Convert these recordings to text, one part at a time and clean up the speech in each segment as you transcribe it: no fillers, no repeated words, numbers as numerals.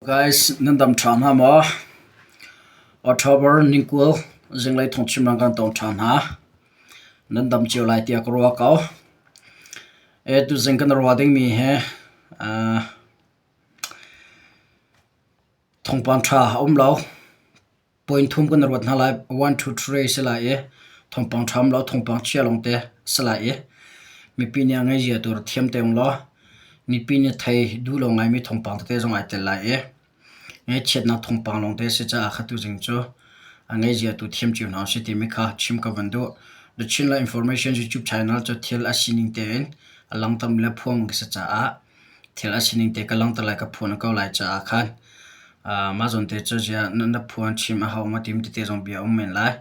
Guys, nan dam ṭha hna maw? October ningkul zinglei thawngchim nan kan tong ṭhan hna. Nan dam cio lai tiah ka ruah ko. E tuzing kan ruah dingmi hi thawngpang ṭha a um lo. Point thum kan ruat hna lai. One, two, three si lai i thawngpang ṭha um lo, thawngpang chia lawngte si lai i mipi nih a ngaihzia tu rak thiam te ung law mipi nih thei duh lo ngaimi thawngpang tete zong ai tel lai i ngaihchiatnak thawngpang lawngte a si caah kha tuzing cu a ngaihzia tu thiam cio hna usih timi kha chim ka van duh. The Chinland Information YouTube channel cu thil a sining tein a langtermi le phuangmi ka si caah Thil a sining te ka langhter lai, ka phuan ko lai caah khan mah zawn te cu ziah na phuan chim a hau maw timi tete zong bia a um men lai.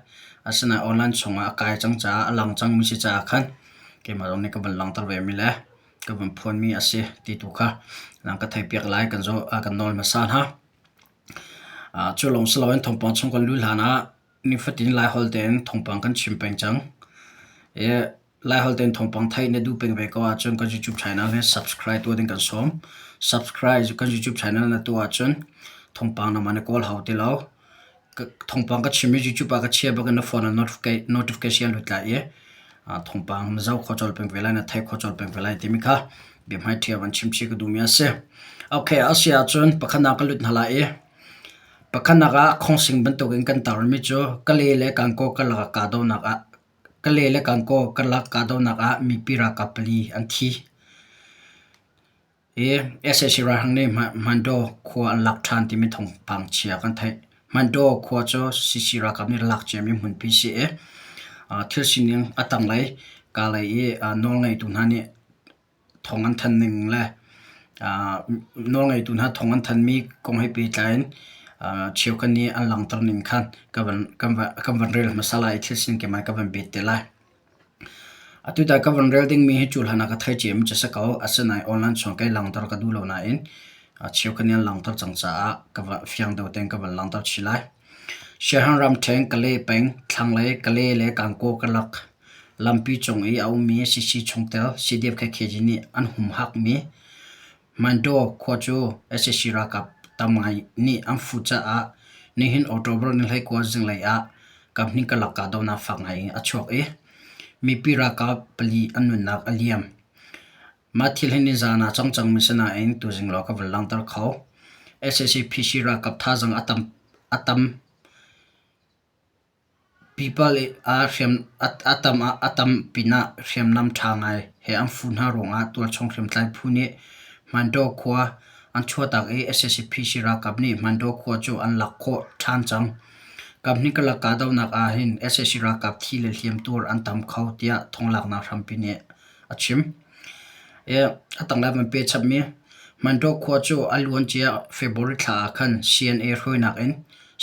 Asinain online chungah a kai cang caah a lang cangmi si caah khan keimah zong nih ka van langhter vemi le ka van phuanmi a si ti tu kha nang ka theihpiak lai kan zoh kan nawl hmasa hna. Cu lawng si loin thawngpang chung kan luh hlan ah nifatin Laiholh tein thawngpang kan chim peng cang. I Laiholh tein thawngpang theih na duh peng ve ko ahcun kan YouTube channel hi subscribe tuah ding kan sawm. Subscribe kan YouTube channel na tuah ahcun thawngpang nangmah na kawl hau ti lo. Thawngpang ka chim i YouTube ah ka chia bak in na phone ah notification lut lai i thawngpang na zoh kho colh peng ve lai, na theih kho colh peng ve lai timi kha biahmaiṭhi ah van chim chih ka duhmi a si. Okay, a si ahcun pakhatnak ka lut hna lai i pakhatnak ah khawngsing bantukin kan tarmi cu Kale le Kankaw karlak ah kahdohnak ah Kale le Kankaw karlak kahdohnak ah mipi ralkap pali an thi. Hi sac ralhrang nih Hmandaw khua an lak ṭhan timi thawngpang chia kan theih. Hmandaw khua cu CC ralkap nih lak ciami hmunpi si i thil sining a tanglei kalay i nawlngeitu hna nih thawng an thanh ning le nawlngeitu hna thawng an thanhmi kong he pehtlai in cheukhat nih an langhter ning khan kan van rel hmasa lai i thil sining keimah ka van bet te lai. Atu ta ka van rel dingmi hi cu hlan ah ka thei ciami cu a si ko. Asinain online chung kei langhter ka duh lo nain cheukhat nih an langhter cang caah ka van fiang deuh tein ka van langhter chih lai. Siaherh ramṭhen Kalay peng thlanglei Kalay le Kankaw karlak lampi cung i a ummi CC chungtel CDF-KKG nih an humhakmi Mandaw khua cu sac ralkap tam ngai nih an fuh caah nihin October ni 19 zinglei ah kaphnih karlak kahdohnak fak ngai in a chuak i mipi ralkap pali an nunnak a liam. Mah thil hi nizaan ah cang cangmi si nain tuzing lawng ka van langhter kho. Sac PC ralkap thazaang a tam a tam pipa le a tam pinah hriamnam ṭha ngai he an fuh hna ruangah tualchung hriamtlai phu nih Hmandaw khua an chuahtak i sac PC ralkap nih Hmandaw khua cu an lak khawh ṭhan cang. Kaphnih karlak kahdohnak ah hin sac ralkap thi le hliamtuar an tam kho tiah thawnglaknak hrampi nih a chim. A tanglei van pe chapmi Hmandaw khua cu a luancia February thla ah khan CNA hruainak in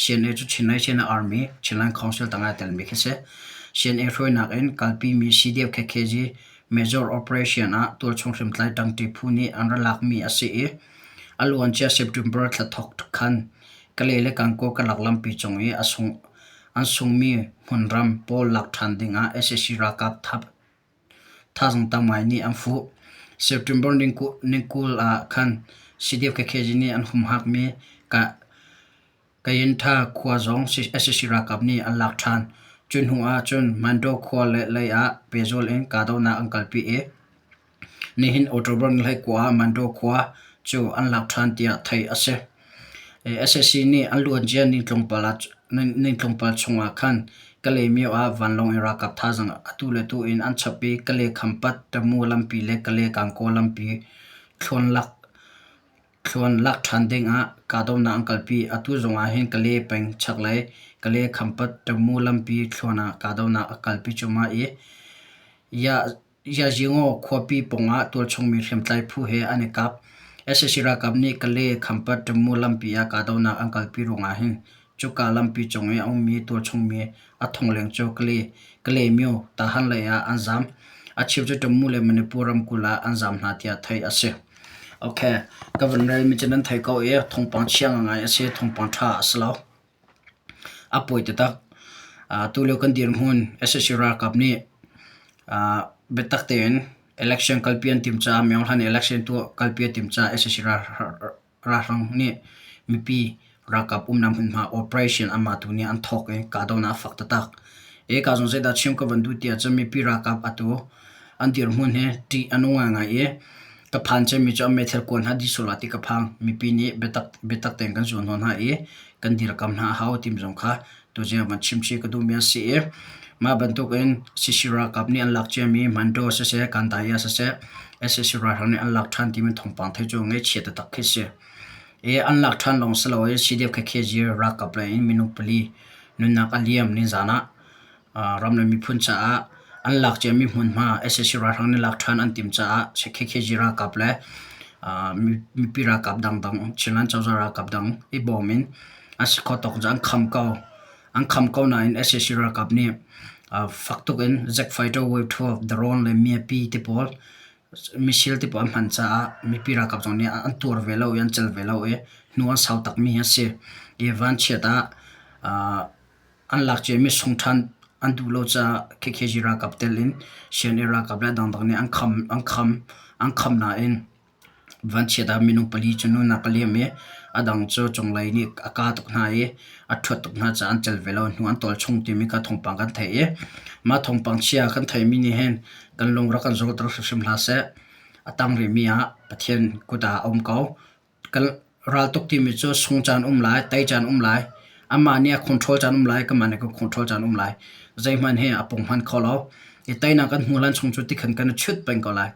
CNA cu Chin National Army, Chinland Council tangah aa telmi khi si. CNA hruainak in kalpimi CDF-KKG Major Operation ah tualchung hriamtlai ṭangṭi phu nih an ra lakmi a si i a luancia September thla thawk khan Kalay le Kankaw karlak lampi cung i an sungmi hmunram pawl lak ṭhan dingah sac ralkap thap Thazaang tam ngai nih an fuh. September ni 20 ah khan CDF-KKG nih an humhakmi Kayintha khua zong sac ralkap nih an lak ṭhan. Cu hnu ah cun Mandaw khua lei ah pehzulh in kahdohnak an kalpi i nihin October ni 19 ah Mandaw khua cu an lak ṭhan tiah theih a si. Sac nih an luancia ningtlungpal chungah khan Kalaymyo ah vanlawng in ralkap thazaang atu le tu in an chap i Kalay Khampat, Tamu lampi le Kalay Kankaw lampi thluan lak ṭhan dingah kahdohnak an kalpi. Atu zongah hin Kalay peng chaklei Kalay Khampat, Tamu lampi thluan ah kahdohnak a kalpi cuahmah i Yazingaw khuapi pawngah tualchungmi hriamtlai phu he an i kap. Sac ralkap nih Kalay Khampat Tamu lampi ah kahdohnak an kalpi ruangah hin cuka lampi cung i a ummi tualchungmi a thong leng cu Kalaymyo Tahan lei ah an zaam. A cheu cu Tamu le Manipur ramkulh ah an zaam hna tiah theih a si. Okay, ka van relmi cu nan thei ko i thawngpang chia ngai a si, thawngpang ṭha a si lo. A pawi taktak. Tulio kan dirhmun sac ralkap nih biatak tein election kalpi an timh caah Myo Hlan nih election tuah kalpi a timh caah sac ralhrang nih Mipi ralkap umnak hmunhma operation anmah tu nih an thawk i kahdohnak a fak taktak. Hi ka zong zeidah chim ka van duh ti ahcun mipi ralkap atu an dirhmun hi ṭih a nung ngaingai i ka phan ciami cu an meithal kuan hna dih sual ah ti ka phang. Mipi nih biatak biatak tein kan zuan hnawh hna i kan dirkam hna a hau timi zong kha tuzing van chim chih ka duhmi a si i mah bantukin CC ralkap nih an lak ciami Mandaw siseh, Kandaya siseh, sac ralhrang nih an lak ṭhan timi thawngpang theih cu ngaihchia taktak khi si. I an lak ṭhan lawng si lo i CDF KKG ralkap lei in minung pali nunnak a liam nizaan ah ram le miphun caah an lak ciami hmunhma sac ralhrang nih lak ṭhan an timh caah KKG ralkap le mipi ralkap dangdang Chinland cozah ralkap dang i bawm in an si kho tawk cu an kham ko. An kham ko nain sac ralkap nih fak tuk in Jet fighter Wave 12 drone le miapi te pawl missile te pawl an hman caah mipi ralkap zong nih an tuar ve lo i an cel ve lo i hnu an sau takmi a si. I vanchiat ah an lak ciami sung ṭhan an duh lo caah KKG ralkap tel in CNA ralkap le dangdang nih an kham an kham an kham nain Vanchiat ah minung pali cu nunak a liam i a dang cu cunglei nih a ka tuk hna i a ṭhuat tuk hna caah an cel ve lo. Hnu an tawl chung timi kha thawngpang kan theih i mah thawngpang chia kan theihmi nih hin kan lung rak kan zawter hrimhrim hlah seh. A tang rihmi ah Pathian kut ah a um ko. Kan raltuk timi cu sung caan um lai, tei caan um lai. Amah nih a control caan um lai, kanmah nih kan control caan um lai. Zeihmanh hi a punghman kho lo. I teinak kan hmuh hlan chung cu tikhan kan i chut peng ko lai.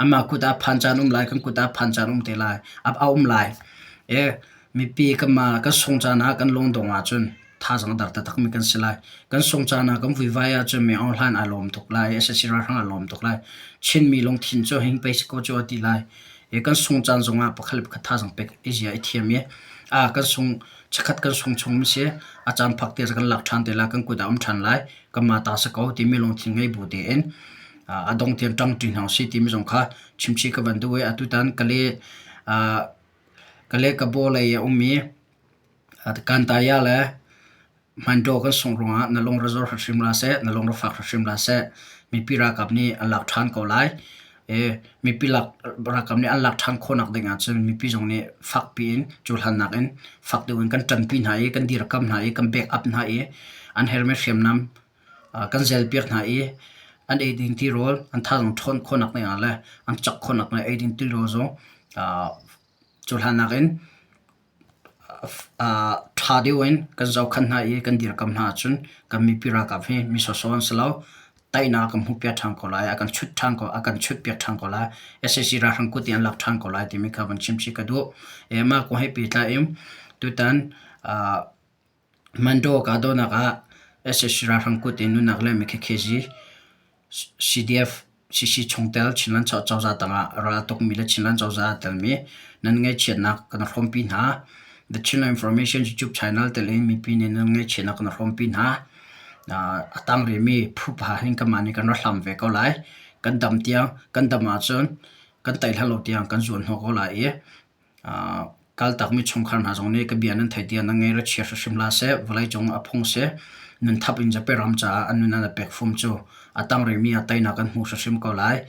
Amah kut ah phan caan um lai, kan kut ah phan caan um te lai, a um lai. E mipi kanmah kan sung caan ah kan lungdong ahcun thazaang dar taktakmi kan si lai. Kan sung caan ah kan vuivai ahcun mi Aung Hlan aa lawm tuk lai, sac ralhrang aa lawm tuk lai. Chinmi lungthin cu hing pei si ko cu a ti lai. I kan sung caan zongah pakhat le pakhat thazaang pek i zia i thiam i a kan sung chikkhat kan sung chung mi si a caan phak te kan lak ṭhan te lai, kan kut ah um ṭhan lai, kanmah ta si ko timi lungthin ngei bu tein a dong tiang ṭang ṭi hna usih timi zong kha chimchih ka van duh i atutan Kale Kale Kabaw lei a ummi Kantaya le Hmandaw kan sungh ruangah na lung ra zor hrimhrim hlah seh, na lung ra fak hrimhrim hlah seh. Mipi ralkap nih an lak ṭhan ko lai. Mipi ralkap nih an lak ṭhan khawhnak ding ahcun mipi zong nih fakpi in cuhlannak in fak deuh in kan ṭanpi hna i kan dirkamh hna i kan back up hna i an herhmi hriamnam kan zelpiak hna i an eiding tirawl an thazaang ṭhawn khawhnak ding ah le an cak khawhnak ding ah eiding tirawl zong cuhlannak in ṭha deuh in kan zohkhenh hna i kan dirkamh hna ahcun kan mipi ralkap hi mi sawsawh an si lo. Teinak kan hmuhpiak ṭhan ko lai, a kan chut ṭhan ko, a kan chutpiak ṭhan ko lai. sac ralhrang kut in an lak ṭhan ko lai timi kha van chimchih ka duh. Mah kong he pehtlai in tutan Mandaw kahdohnak ah sac ralhrang kut in nunnak le mikhikhezi CDF CC chungtel Chinland cozah tangah ral a tukmi le Chinland cozah aa telmi nan ngaihchiatnak kan hrawmpi hna. The Chinland Information YouTube channel tel in mipi nih nan ngaihchiatnak kan hrawmpi hna. A tang rihmi phu pa hin kanmah nih kan ra hlam ve ko lai. Kan dam tiang, kan dam ahcun kan tei hlan lo tiang kan zuan hnawh ko lai i Kaltakmi chungkhar hna zong nih ka bia nan theih tiah nan ngei ra chia hrimhrim hlah seh, vawleicung a phung si. Nun thap in Japan ram caah an nun an i pek fum cu a tang rihmi ah teinak an hmu hrimhrim ko lai.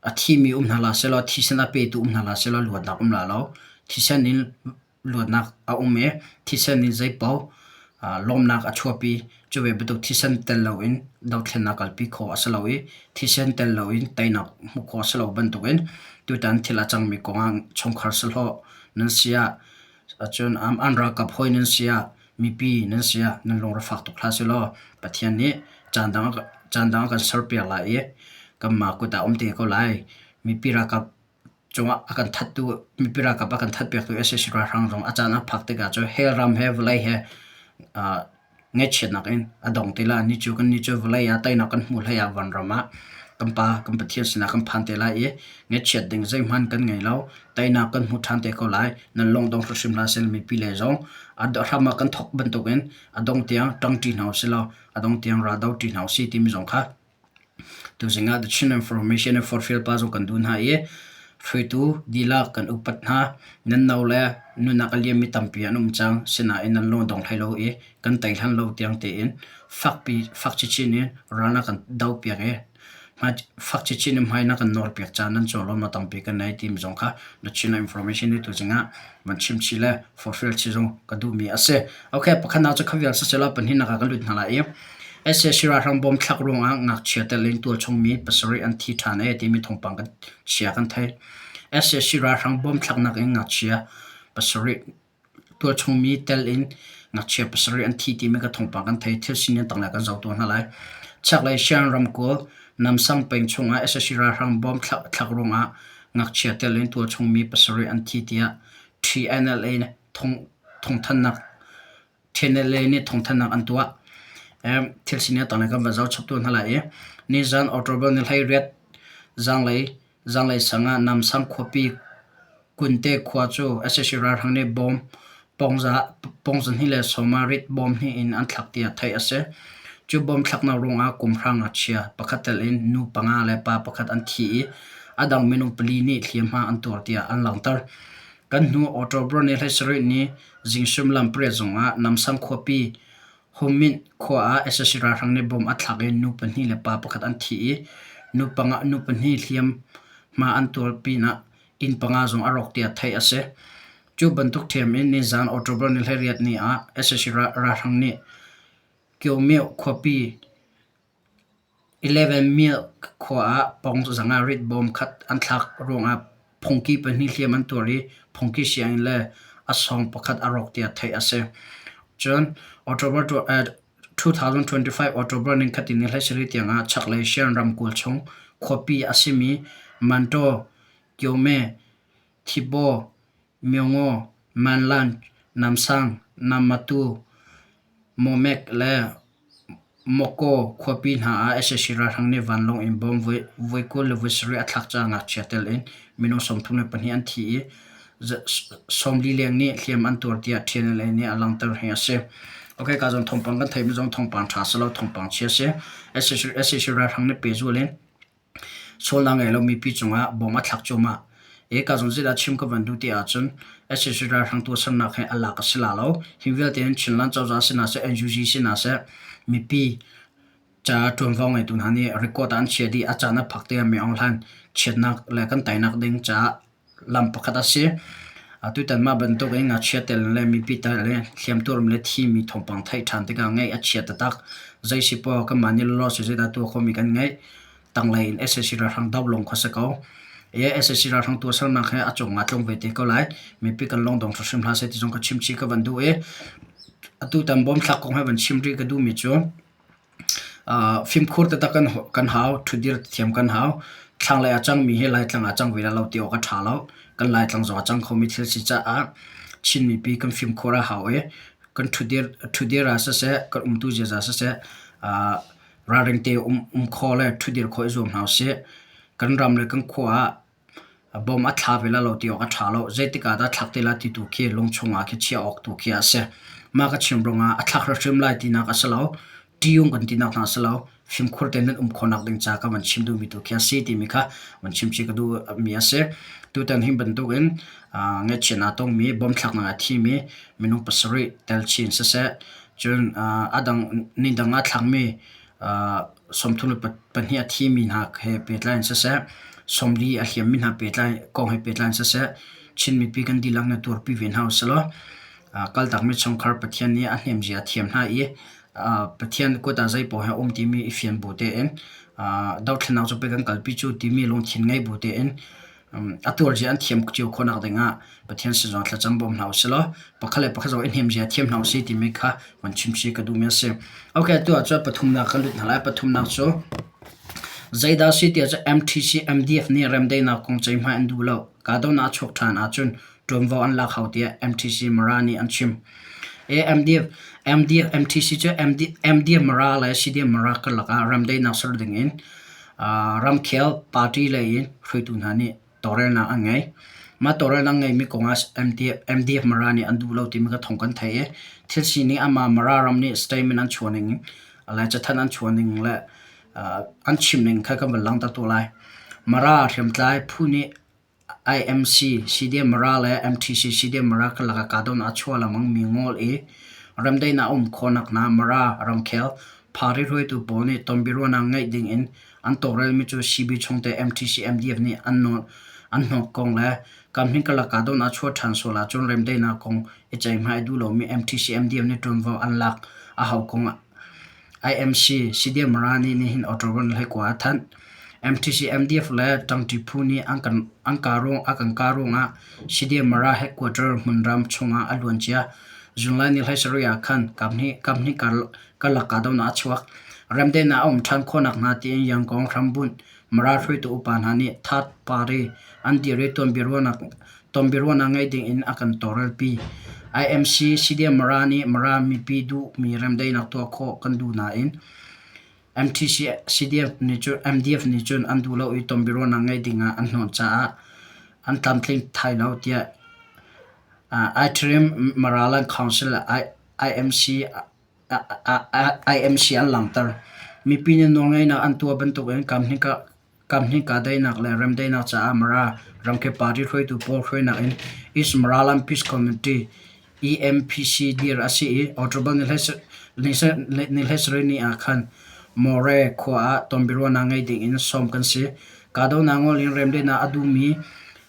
A thimi um hna hlah sehlaw, thisen a petu um hna hlah sehlaw luatnak um la lo. Thisen in luatnak a um i thisen in zeipaoh lawmnak a chuahpi. Cu ve bantuk thisen tel loin dothlennak kalpi khawh a si lo i thisen tel loin teinak hmuh khawh a si lo bantukin tutan thil a cangmi kongah chungkhar sahlawh nan si ah cun an ralkap hawi nan si ah mipi nan si ah nan lungre fak tuk hlah sehlaw Pathian nih caan dang caan dang a kan serpiak lai i kanmah kut ah um te ko lai. Mipi ralkap cungah a kan thattu mipi ralkap a kan thatpiaktu sac ralhrang zong a caan a phak tikah cu hell ram he vawlei he ngaihchiatnak in a dong ti lai. Ni cu kan ni cu vawlei ah teinak kan hmuh hlei ah vanram ah kan pa kan Pathian sinah kan phan te lai i ngaihchiat ding zeihmanh kan ngei lo. Teinak kan hmu ṭhan te ko lai. Nan lungdong hrimhrim hlah seh mipi le zong a hram ah kan thawk bantukin a dong tiang ṭangṭi hna usih law a dong tiang ra do ṭi hna usih timi zong kha Tuzing ah The Chin Information in forhfial pa zong kan duh hna i hruaitu dihlak kan upat hna. Nan no le nunak a liammi tampi an um cang. Sinain nan lung dong hlei lo i kan tei hlan lo tiang tein fakpi fak chinchin in ral na kan dopiak i Fak chinchin in hmai na kan nawrpiak caah nan cawlawm tampi kan nei timi zong kha na Chin information ni tu zingah van chim chih le forhfial chih zong ka duhmi a si. Okay, pakhatnak cu khavial siselaw pahnihnak ah ka lut hna lai i sac ralhrang bom thlak ruangah ngakchia tel in tualchungmi pasarih an thi ṭhan ee timi thawngpang kan chia kan thei. Sac ralhrang bom thlaknak in ngakchia pasarih Tualchungmi tel in ngakchia pasarih an thi timi ka thawngpang kan thei. Thil sining tanglei kan zoh tuah hna lai. Chaklei Shan ramkulh Namsang peng chungah sac ralhrang bomb thlak ruangah ngakchia tel in tualchungmi pasarih an thi tiah TNLA thawngthanhnak TNLA nih thawngthanhnak an tuah. Thil sining tanglei kan van zoh chap tuah hna lai i nizan October ni 18 zanglei Zanglei sang ah Namsang khuapi Kunte khua cu sac ralhrang nih bawm pongzahnih le sawmarit bawm hnih in an thlak tiah theih a si. Cu bawm thlaknak ruangah kum hra ngakchia pakhat tel in nu panga le pa pakhat an thi i a dang minung pali nih hliamhma an tuar tiah an langhter. Kan hnu October ni 17 ni zing suimilam pariat zongah Namsang khuapi Huminh khua ah sac ralhrang nih bomb a thlak i nu pahnih le pa pakhat an thi i nu pahnih hliamhma an tuar pinah inn panga zong a rawk tiah theih a si. Cu bantuk ṭhiam in nizaan October ni 18 ni ah sac ralhrang nih Kyomyo khuapi Eleven Milk khua ah pawng zangah rit bawm khat an thlak ruangah phungki pahnih hliam an tuar i phungki sianginn le a sawng pakhat a rawk tiah theih a si. Cun October 2025 October nikhat in ni 17 tiangah chaklei Shan ramkulh chung khuapi a simi Mantaw, Kyome, Thibaw, Myongo, Manlan, Namsang, Nammatu, Momek le Mawkaw khuapi hna ah sac ralhrang nih vanlawng in bomb voi 20 le voi 70 a thlak caah ngakchia tel in minung 32 an thi i 40 leng nih hliam an tuar tiah TNLA nih a langhter hi a si. Okay, ka zong thawngpang kan theimi zong thawngpang ṭha si lo, thawngpang chia si. sac ralhrang nih pehzul in Sualnak ngei lo mipi cungah bawm a thlak cuahmah. Ka zong zeidah chim ka van duh ti ahcun sac ralhrang tuahsernak hi a lak a si la lo. Hi vialte hin Chinland cozah sinah seh, NUG sinah seh, mipi caah ṭuanvo ngeitu hna nih record ah an chiah dih. A caan a phak tikah mi Aung Hlaing chiatnak le kan teinak ding caah lam pakhat a si. Tutan mah bantuk in ngakchia tel le mipi tel le hliamtuar le thimi thawngpang theih ṭhan tikah ngaih a chia taktak. Zei si poah kanmah nih lawlaw si zeidah tuah khomi kan ngeih. Tanglei in sac ralhrang doh lawng kha si ko. sac ralhrang tuahsernak he a cung ah tlung ve te ko lai. Mipi kan lungdong hrimhrim hlah seh ti zong ka chim chih ka van duh i atutan bomthlak kong he van chim rih ka duhmi cu Fimkhur taktak kan hau. Ṭhutdir thiam kan hau. Thlanglei a cangmi hi Laitlang ah cang ve lai lo ti awk a ṭha lo. Kan Laitlang zong a cang khomi thil si caah Chin mipi kan fimkhur a hau i kan ṭhutdir ah siseh, kan umtu ziaza siseh, ralring te um khawh le ṭhutdir khawh i zuam hna usih. Kan ram le kan khua ah Bom a thla ve lai lo ti awk a ṭha lo. Zeitik ah dah thlak te lai ti tu khi lungchung ah khi chiah awk tu khi a si. Mah ka chim ruangah a thlak hrimhrim lai tinak a si lo. Ṭiung kan tinak hna a si lo. Fimkhur tein nan um khawhnak ding ca ka van chim duhmi tu khi a si timi kha van chim chih ka duhmi a si. Tutan hi bantukin ngaihchiat aa tongmi, bom thlaknak a thimi minung pasarih tel chin siseh, cun a dang ni dang ah thlakmi 32 a thimi hna he pehtlai in siseh, 40 a hliammi hna pehtlai kong he pehtlai in siseh, Chin mipi kan dihlak nih tuarpi ve hna usilaw, kaltakmi chungkhar Pathian nih a hnemzia a thiam hna i Pathian kut ah zeipaoh he a um timi i fian bu tein dothlennak cu pei kan kalpi cu timi lungthin ngei bu tein A tuarzia an thiam cio khawhnak dingah Pathian sin zong thlacam bawm hna usilaw pakhat le pakhat zong i hnemzia thiam hna usih timi kha van chimchih ka duhmi a si. Okay, atu ah cun pathumnak kan lut hna lai. Pathumnak cu zeidah si tiah cun MTC MDF nih remdaihnak kong ceihmai an duh lo. Kahdohnak a chuak ṭhan ahcun ṭuanvo an lak hau tiah MTC Mara nih an chim. MDF MDF MTC cu MDF Mara le CDF Mara karlak ah remdaihnak ser dingin Ramkhel party lei in hruaitu hna nih tawlrelnak an ngei. Mah tawlrelnak ngeimi kong ah MDF Mara nih an duh lo timi kha thawng kan theih i thil sining amah Mara ram nih statement an chuah ning le cathanh an chuah ning le an chim ning kha kan van langhter tuah lai. Mara hriamtlai phu nih IMC, CDM Mara le MTC CDM Mara karlak ah kahdohnak a chuah lengmangmi ngawl i remdaihnak a um khawhnak hna Mara ramkhel party hruaitu pawl nih tonbiaruahnak ngeih ding in An tawlrelmi cu CB chungte MTC MDF nih an hnawt kong le kamhming karlak kahdohnak a chuah ṭhan sual ahcun remdaihnak kong i ceihmai a duh lomi MTC MDF nih ṭuanvo an lak a hau kong IMC CDM Mara nih nihin October 29 ah a thanh. MTC MDF le ṭangṭi phu nih a kan kah ruangah CDM Mara headquarter hmunram chungah a luancia July ni 17 ah khan kaphnih karlak kahdohnak a chuak. Remdaihnak a um ṭhan khawhnak hnga tiin Yangon hrambunh Mara hruaitu upa hna nih third party an dir i tonbiaruahnak ngeih ding in a kan tawlrelpi. IMC CDM Mara nih Mara mipi duhmi remdaihnak tuah khawh kan duh nain MTC CDF nih cun MDF nih cun an duh lo i tonbiaruahnak ngeih ding ah an hnawh caah an tlamtling thai lo tiah Interim Maraland Council IMC IMC an langhter. Mipi nih nawlngeihnak an tuah bantukin kamhnih kahdaihnak le remdaihnak caah Mara ramkhel party hruaitu pawl hruainak in East Maraland Peace Committee EMPC dir a si i October ni 17 ni ah khan More khua ah tonbiaruahnak ngei ding in sawm kan si. Kahdohnak ngol in remdaihnak a duhmi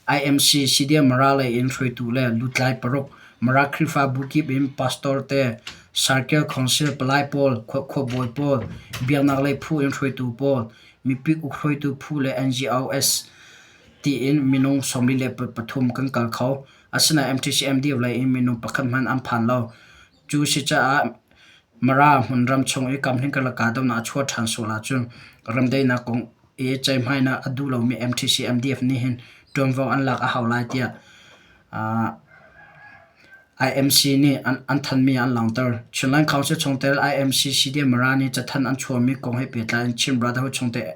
IMC CDM Mara lei in hruaitu le lutlai paruk Mara Khrihfabu kip in pastor te, Circle Council palai pawl, khuabawi pawl, biaknak lei phu in hruaitu pawl, mipi ukhruaitu phu le NGOs tiin minung 43 kan kal kho. Asinain MTCMD lei in minung pakhat hmanh an phan lo. Cu si caah Mara hmunram chung i kamhling karlak kahdohnak a chuah ṭhan sual ahcun ramdaihnak kong i ceihmainak a duh lomi MTCMDF nih hin ṭuanvo an lak a hau lai tiah IMC nih an thanmi an langhter. Chinland Council chungtel IMC CDM Mara nih cathanh an chuahmi kong he pehtlai in Chin Brotherhood chungtel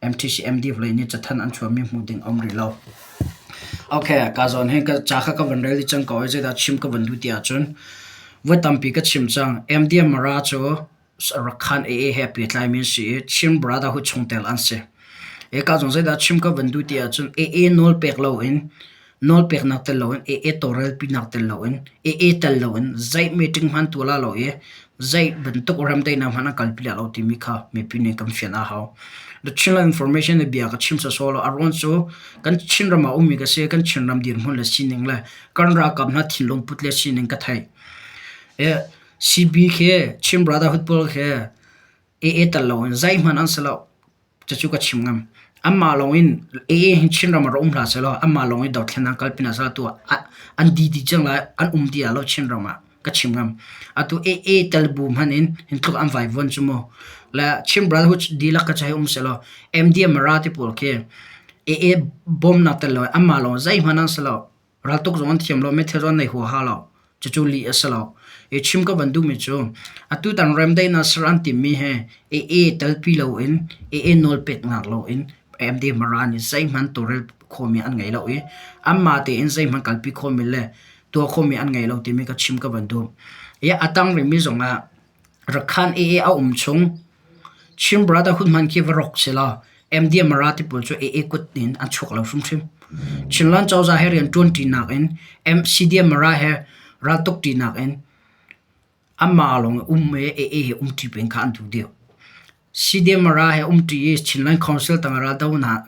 MTCMD lei nih cathanh an chuahmi hmuh ding a um rih lo. Okay, ka zawn hin ka ca kha ka van rel i cang ko i zeidah chim ka van duh ti ahcun voi tampi ka chim cang. MDM Mara cu Rakhan AA he pehtlaimi an si i Chin Brotherhood chungtel an si. Eka zong zeidah chim ka van duh ti ahcun AA nawl pek loin nawlpeknak tel loin AA tawlrelpinak tel loin AA tel loin zei meeting hmanh tuah la lo i zei bantuk remdaihnak hmanh an kalpi la lo timi kha mipi nih kan fian a hau. The Chinland Information nih bia ka chim sawsawh lo. A ruang cu kan Chinram ah ummi ka si, kan Chinram dirhmun le sining le kan ralkap hna thinlung put le sining ka theih. CB khi Chin Brotherhood pawl khi AA tel loin zeihmanh an si lo. Cucu ka chim ngam. Anmah lawng in AA hin Chinram ah rak um hlah sehlaw anmah lawng in dothlennak kalpi hna sehlaw tu ah an di dih cang lai, an um dih lo Chinram ah ka chim ngam. Atu AA tel bu hmanh in hin tluk an vaivuan cu mu. Le Chin Brotherhood dihlak ka hei um sehlaw MDM ra ti pawl khi AA bawmnak tel lo anmah lawng zeihmanh an si lo. Raltuk zong an thiam lo, meithal zong an nei huaha lo. Cucu lih a si lo. I chim ka van duhmi cu atutan remdaihnak ser an timmi he AA telpi loin AA nawlpek ngak loin MD Mara nih zeihmanh tawlrel khawhmi an ngei lo i anmah tein zeihmanh kalpi khawhmi le tuah khawhmi an ngei lo timi ka chim ka van duh. I a tang rihmi zongah Rakhan AA a um chung Chin Brotherhood hmanh khi va rawk selaw MDM Mara ti pawl cu AA kut in an chuak lo hrimhrim. Chinland cozah he rian ṭuanṭinak in CDM Mara he raltuk ṭinak in anmah lawng um i AA he umṭi peng kha an duh deuh. CDM Mara he umṭi i Chinland Council tang raldo hna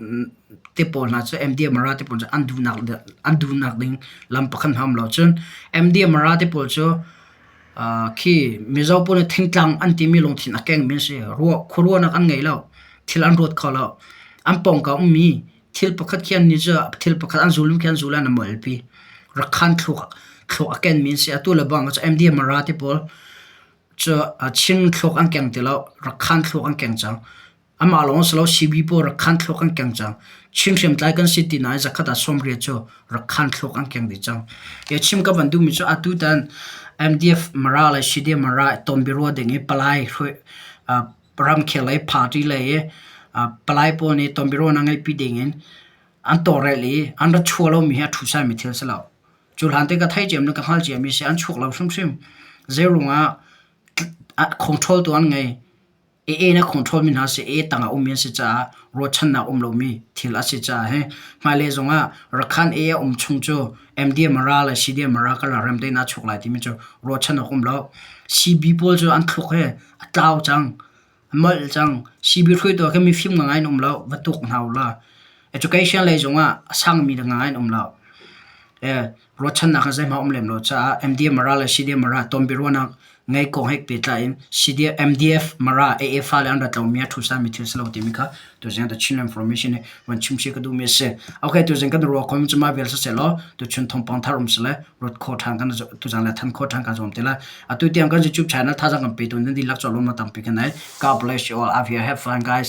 te pawl hna cu MDM Mara te pawl cu an duhnak an duhnak ding lam pakhat hna um lo. Cun MDM Mara te pawl cu Khi Mizo pawl nih thingtlang an timi lungthin a kengmi an si. Khuaruahnak an ngei lo. Thil an ruat kho lo. An pawngka ummi thil pakhat khi an nih cu thil pakhat an zulmi khi an zul an i molpi. Rakhan thluk a kenmi an si. Atu le bang cu MDMA ti pawl cu Chin thluk an keng ti lo. Rakhan thluk an keng cang. Amah lawng si lo CB pawl rak khan thluak an keng cang. Chin hriamtlai kan si ti nain zakhat ah 80 cu rak khan thluak an keng dih cang. Hi chim ka van duhmi cu atu tan MDF Mara le CDM Mara tonbiaruah ding i palai ramkhel lei party lei i palai pawl nih tonbiaruahnak ngeihpi ding in an tawlrel i an ra chuah lomi hi a ṭhusaimi thil si lo. Cu hlan te ka theih ciami le ka hngalh ciami si an chuak lo hrimhrim. Zeiruang ah control tu an ngei. AA na control mi hna si AA tangah ummi an si caah ruahchannak um lomi thil a si caah hi hmailei zongah Rakhan AA a um chung cu MDM ra le CDM ra kan rem te na chuk lai timi cu ruahchan awk um lo. CB pawl cu an thluk he a tlau cang. Molh cang. CB hruaitu ah khin mifim ngangai an um lo. Va tuk hna u law. Education lei zongah a sangmi ngangai an um lo. Ruahchannak hi zeihmanh a um lem lo caah MDF Mara le CDF Mara tonbiaruahnak ngei kong he pehtlai in MDF Mara AA fale an rat lomi a ṭhusami thil si lo timi kha tuzing The Chin Information nih van chim chih ka duhmi a si. Okay, tuzing kan ruah khawhmi cu mah vial siseh law tuchun thawngpang thar um sile ruat kho ṭhan kan tuzang le than kho ṭhan kan zuam te lai. Atu tiang kan YouTube channel thazaang kan petu nan dihlak cu lawmnak tampi kan nei. God bless you all. Have here have fun guys.